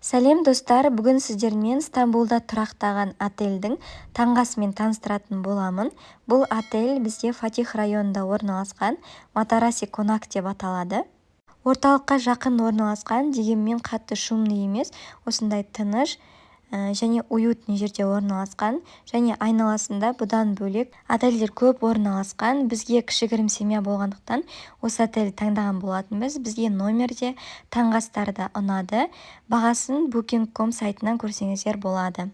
Сәлем, достар! Бүгін сіздермен Стамбулда тұрақтаған отельдің таңғы асымен таныстыратын боламын. Бұл отель бізде Фатих районында орналасқан, Матараси Конак деп аталады. Орталыққа жақын орналасқан, дегенмен қатты шумный емес, осындай тыныш және уютный жерде орналасқан. Және айналасында бұдан бөлек отельдер көп орналасқан. Бізге кішігірім семья болғандықтан, осы отельді таңдаған болатынбыз. Бізге номерде таңғы астары да ұнады. Бағасын Booking.com сайтынан көрсеңіздер болады.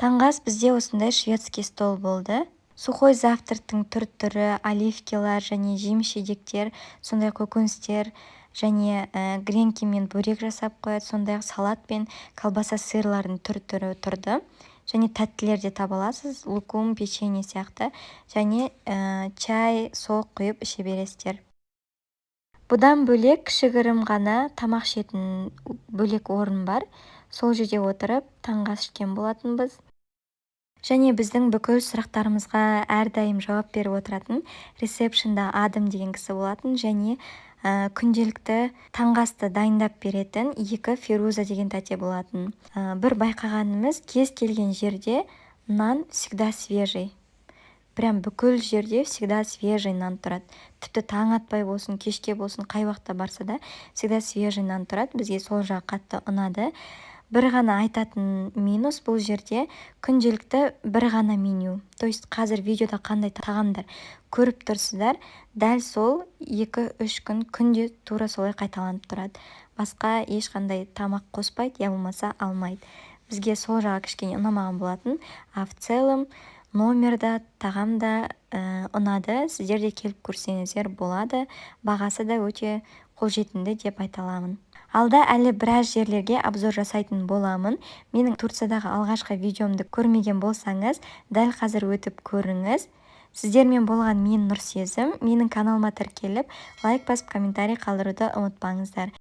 Таңғы ас бізде осындай шведский стол болды. Сухой завтрактың түр-түрі, оливкилар және жеміс жидектер, сондай көкөністер және гренки мен бөрек жасап қояды. Сондай ақ салат пен колбаса, сырлардың түр-түрі тұрды және тәттілер де таба аласыз, лукум, печенье сияқты. Және чай, сок құйып іше бересіздер. Бұдан бөлек кішігірім ғана тамақ ішетін бөлек орын бар, сол жерде отырып таңғы ас ішкен болатынбыз. Және біздің бүкіл сұрақтарымызға әрдайым жауап беріп отыратын ресепшнда Адам деген кісі болатын және күнделікті таңғы асты дайындап беретін екі Феруза деген тәте болатын. Бір байқағанымыз, кез келген жерде нан всегда свежий, прям бүкіл жерде всегда свежий нан тұрады. Тіпті таң атпай болсын, кешке болсын, қай уақытта барса да, всегда свежий нан тұрады. Бізге сол жағы қатты ұнады. Бір ғана айтатын минус: бұл жерде күнделікті бір ғана меню, то есть қазір видеода қандай тағамдар көріп тұрсыздар, дәл сол 2-3 күн күнде тура солай қайталанып тұрады. Басқа ешқандай тамақ қоспайды я болмаса алмайды. Бізге сол жағы кішкене ұнамаған болатын. А в целом номер да, тағам да ұнады. Сіздер де келіп көрсеңіздер болады. Бағасы да өте қолжетімді деп айта аламын. Алда әлі біраз жерлерге обзор жасайтын боламын. Менің Турциядағы алғашқы видеомды көрмеген болсаңыз, дәл қазір өтіп көріңіз. Сіздермен болған мен, Нұрсезім. Менің каналыма тіркеліп, лайк басып, комментарий қалдыруды ұмытпаңыздар.